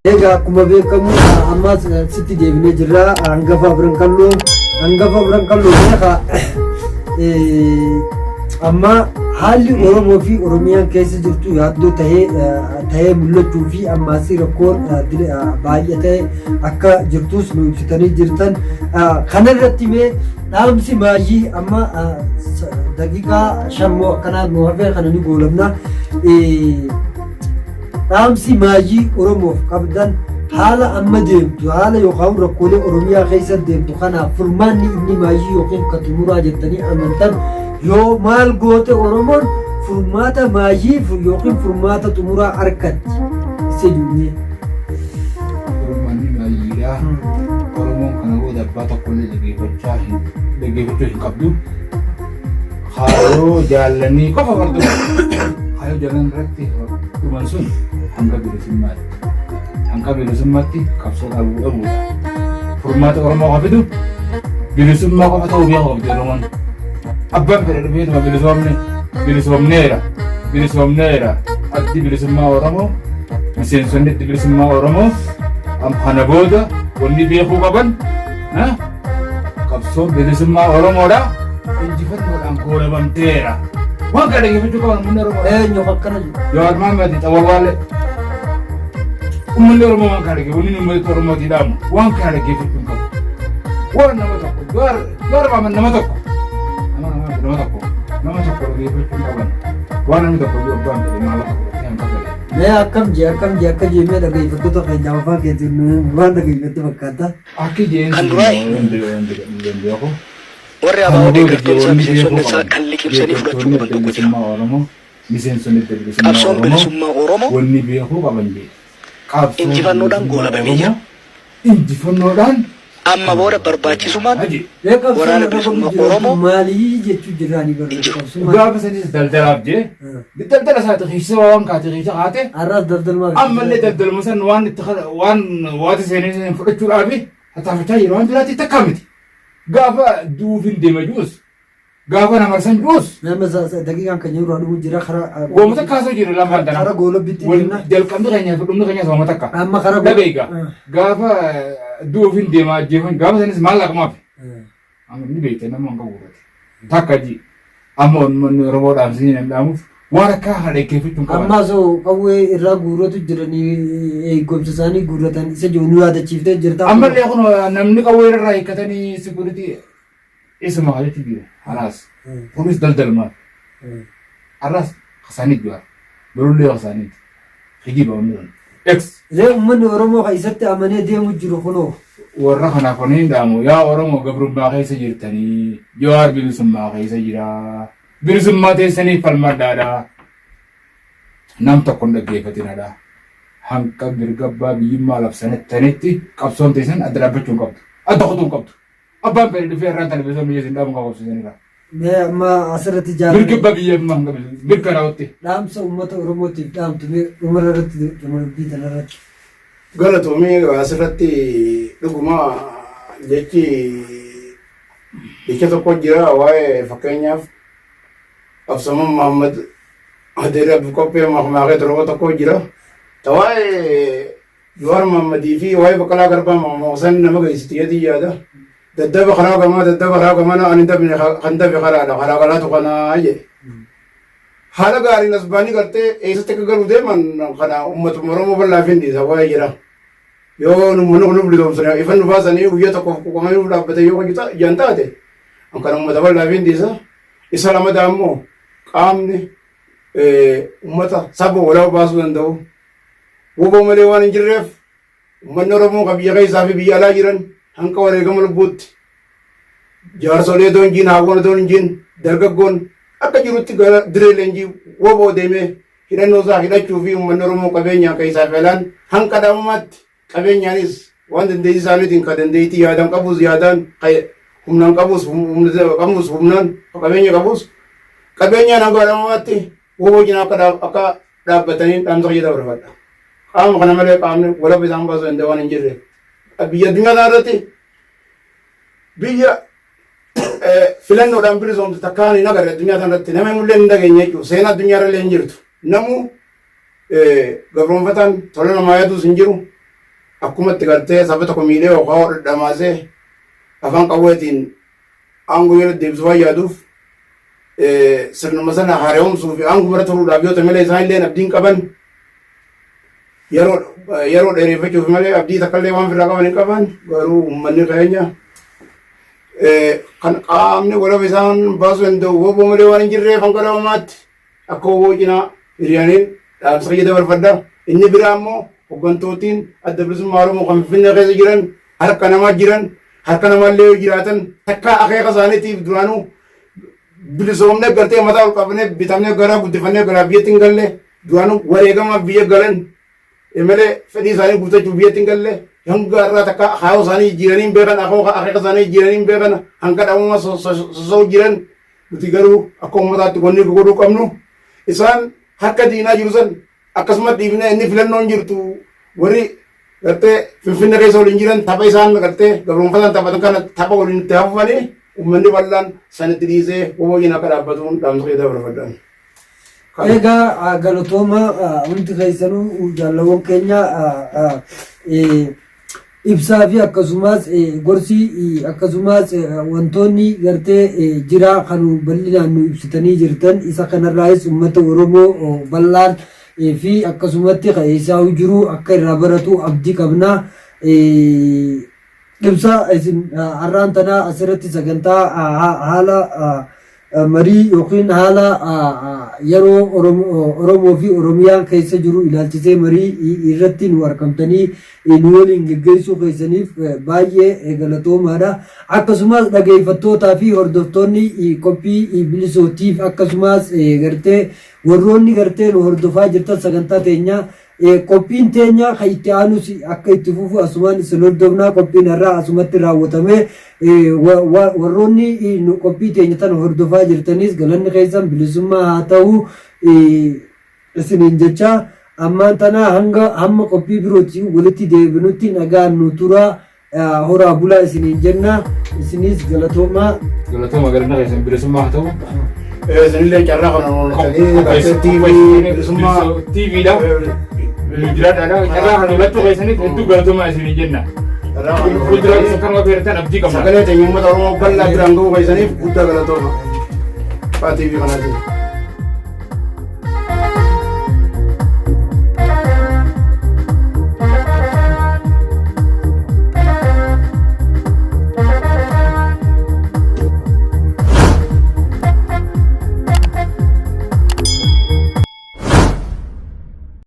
Egaa akkuma beekamu ammas sitti deebinee jirra. Hangafa Abiran Kalloo. Hangafa Abiran Kalloo beeka. Amma haalli Oromoo fi Oromiyaan keessa jirtu yaaddoo tahee tahee mul'achuu fi ammaas rakkoon baay'atee akka jirtus nu ibsitanii jirtan. Kanarratti mee dhaamsi maayyii amma daqiiqaa shanmoo akkanaa nu hafee kana ni goolabna. Dhaamsi maayyii Oromoof qabdan haala amma deemtu haala yookaan rakkoolee Oromiyaa keessa deemtu kanaaf furmaanni inni maayyii yookiin ka xumuraa jettanii amantan yoo maal goote Oromoon furmaata maayyii yookiin furmaata xumuraa argatti isa jennee. Furmaanni maayyiidhaa Oromoon kana booda abbaa tokkollee dhaggeeffachaa hin dhaggeeffachuu hin qabdu. Kaayyoo jaallanii qofa hordofu. Kaayyoo jaallan irratti dhuman sun hanga bilisummaatti. Hanga bilisummaatti qabsoo dhabuu dhabuudha. Furmaata Oromoo kan fidu bilisummaa qofa ta'uu beeku qabdi Oromoon. Abbaan fedhe dhufeetuma bilisoomne bilisoomneera bilisoomneera addi bilisummaa Oromoo miseensonni addi bilisummaa Oromoo kana booda wanni beekuu qaban Qabsoon bilisummaa Oromoodha. Injifannoodhaan goolabamteera. Waan kana dhaggeeffachuu qaban uummanni Oromoo. Eenyu akkana jiru? Jawaar Mohaammed Xawalwaalee. Uummanni Oromoo waan kana dhaggeeffatu. Wanni uummata Oromootii dhaamu waan kana dhaggeeffachuu hin qabu. Waan nama tokko Jawaar Jawaar Mohaammed nama tokko. Nama nama nama tokko nama tokko dhaggeeffachuu hin qaban. Waan namni tokko iyyuu abbaan fedhe maallaqa fudhatee hanga fedhe. Mee akkam jee akkam jee akka jee mee dhaggeeffattoota keenyaaf afaan keetiin waan dhaggeeffatte fakkaata. Akki jeen Kan duraa beeku. warri Kana ABO booda deeggartoonni isaa wanni miseensonni beekuu isaa qaban kan liqimsanii fudhachuu deeggartoonni qaban adda tokko jira. bilisummaa Oromoo miseensonni adda bilisummaa Qabsoon Oromoo bilisummaa Oromoo wanni beekuu qaban jee qabsoon injifannoodhaan bilisummaa goolabamee jira. Oromoo injifannoodhaan Amma booda barbaachisummaan haji. Mee qabsoon waraana irra bilisummaa godhu jiraatu Oromoo maalii jechuu jirraanii barra hin jiru. qabsummaa. Gaafa sanis daldalaaf jee daldala isaati keessa waan kaate keessa kaate Har'aas daldalmaa ammallee daldaluma san waan itti waan waati seenee fudhachuudhaafi tattaafachaa jira waan biraatti takkaa miti. Gaafa du'uuf hin deema juus gaafa na marsan juus Nama daqiiqaan kan jiru dhumu jira karaa. Wooma takka haasoo jiru lamaan tana. Karaa goolabbitti deemna. Jalqabni keenya fi dhumni keenyas wooma takka. Amma karaa Dhabeega gaafa du'uuf hin deema ajjeefan gaafa sanis maallaqmaaf. Amma ni beekta nama hanga guurrate. Takka ji. Amma uummanni Oromoo dhaamsanii nan dhaamuuf waan akka kana dhaggeeffachuu hin qaban. Amma osoo qawwee irraa guurratu jiranii eegumsa isaanii guurratan isa jiru nu yaadachiiftee jirta. Ammallee kun namni qawwee irraa hiikkatanii sikuritii isuma jechuun jira. Halaas. Kunis daldalmaaf. Har'as kasaanii jira. Borullee kasaaniiti. Kijiba wanni kun. X. Ree uummanni Oromoo kan isatti amanee deemu jiru kunoo. Warra kanaaf wanni hin dhaamu. Yaa Oromoo gabrummaa keessa jirtanii. Jawaar bilisummaa keessa jira. Bilisummaa teessaniif falmadhaadha. Nam tokko hin dhaggeeffatinadha. Hanqa mirga abbaa biyyummaa labsanittanitti qabsoon teessan adda dhaabbachuu hin qabdu. Adda kutuu hin qabdu. Abbaan fedhe dhufee irraan tana bilisummaa biyya isin dhaabu hin qabsiisanidha. Mee amma asirratti Mirga jaalala abbaa biyyummaa hanga mirkanaa'utti. Dhaamsa uummata Oromootiif dhaamtu mee dhumara irratti dhuma dubbii tana irratti. Galatoomii asirratti dhuguma jechi jecha tokko jira waa'ee fakkeenyaaf qabsamuun Muhammad Adeera qophee mahmaaqee torba tokko jira. Ta waa'ee Jawaar Mohammadii fi waa'ee Baqqalaa Garbaa Mohammad nama geessiti jedhee yaada. Daddaba karaa gamaa daddaba karaa gamana ani dabne kan dabe karaadha karaa galaatu kanaa jedhe. Haala gaariin as baanii gartee eessatti akka galuu deeman kana uummatuma Oromoo bal'aaf hin dhiisa waa'ee jira. Yoo uummanni kun nu bilisoomsanii ifan nu baasanii guyyaa tokkoof quuqamanii nuuf dhaabbate yoo hojjeta ijaan taate kan uummata bal'aaf hin dhiisa. Isa lamadaa immoo qaamni uummata saba walaa baasuu danda'u Wbo malee waan hin jirreef uummanni Oromoo kan biyya keessaa fi biyya alaa jiran hanqa wareegama lubbuutti jaarsolee otoo hin jiin haawwan otoo hin jiin dargaggoon akka jirutti gara diree leenjii wbo deemee hidhannoo isaa hidhachuu fi uummanni Oromoo qabeenyaan keessaa fi alaan hanqa dhabamaatti qabeenyaanis waan dandeettii isaaniitiin kan dandeettii yaadaan qabus yaadaan kan humnaan qabus qabus humnaan qabeenya qabus qabeenyaan hanga dhabamaatti wbo cinaa akka dhaabbatanii dhaamsa kiyya dabarfadha. Qaama kana malee qaamni walaba isaan baasuu danda'u waan hin jirreef. Biyya addunyaa kana irratti biyya filannoodhaan bilisoomte takkaan hin agarre addunyaa kana irratti nama himullee hin dhageenye jechuudha. Seenaa addunyaa irra illee hin jirtu. Namu gabroonfataan tola namaa yaaduus hin jiru. Akkumatti gartee saba tokko miidhee yookaan dhadhamaasee afaan qawweetiin aangoo yeroo deebisuu waan yaaduuf sirnuma sana haaromsuu fi aangoo bira turuudhaaf yoo ta'e malee isaan illee abdiin qaban yeroo yeroo dheereffachuuf malee abdii takka illee waan ofirraa qaban hin qaban. Garuu uummanni keenya kan qaamni walaba isaan baasuu danda'u woboo malee waan hin jirreef hanga dhabamaatti akka woboo cinaa hiriyaaniin dhaamsa kiyya dabarfadha. Inni biraa immoo hoggantootiin Adda Bilisummaa Oromoo kan Finfinnee keessa jiran harka namaa jiran, harka namaallee yoo jiraatan takka akeeka isaaniitiif duraanuu bilisoomnee gartee mataa ol qabnee bitamnee garaa guddifannee garaa biyyatti hin galle, duraanuu wareegamaaf biyya galan malee fedhii isaanii guuttachuuf biyyatti hin galle. Hanga irraa takka akaayoo isaanii jijjiiranii hin beekan, akeeka isaanii jijjiiranii hin beekan, hanga dhabama sosso'u jiran. Nuti garuu akka uummataatti wanni godhuu qabnu isaan harka diinaa jiru san akkasuma dhiifnee inni filannoon jirtu warri gartee Finfinnee keessa waliin jiran tapha isaan gartee gabroonfataan taphatan kana tapha waliin itti hafufanii uummanni bal'aan sanitti dhiisee woboo cinaa akka dhaabbatuun dhaamsa kiyya dabarfadhaan. Egaa galatooma hundi keessanuu jaalawwan keenya, ibsaa fi akkasumas gorsi akkasumas wantoonni gartee jira kan bal'inaan nu ibsitanii jirtan. Isa kanarraayis uummata Oromoo bal'aan fi akkasumatti kan eessaa jiru akka irraa baratu abdii qabna. Ibsa isin har'aan tanaa asirratti sagantaa haala marii yookiin haala yeroo Oromoo fi Oromiyaan keessa jiru ilaalchisee marii irratti nu argamtanii nu waliin geggeessuu keessaniif baay'ee galatoomaadha. Akkasumas dhageeffattootaa fi hordoftoonni qophii bilisootiif akkasumas gartee warroonni gartee nu hordofaa jirtan sagantaa teenya, qophiin teenya kan itti aanus akka itti fufu asumaan isin hordofnaa. Qophiin har'aa asumatti raawwatame. Warroonni qophii teenya tana hordofaa jirtanis galanni keessan bilisummaa haa ta'u isiniin jecha, ammaan tana hanga hamma qophii birootti walitti deebinutti nagaan nu tura, horaa bulaa isiniin jenna. Isinis galatoomaa. Galatooma, galanni keessan bilisummaa haa ta'u. Isinillee carraa kana nuunatanii gartee TV bilisummaa TVdha. Jiraadhaadha. Carraa kana lachuu keessaniif hedduu galatoomaa isiniin jenna. Carraa kana Fuuldura isa kanuma feertan abdii qabna. Sagalee teenya uummata Oromoo bal'aa biraan ga'uu keessaniif guddaa galatooma. TV kanaatiin.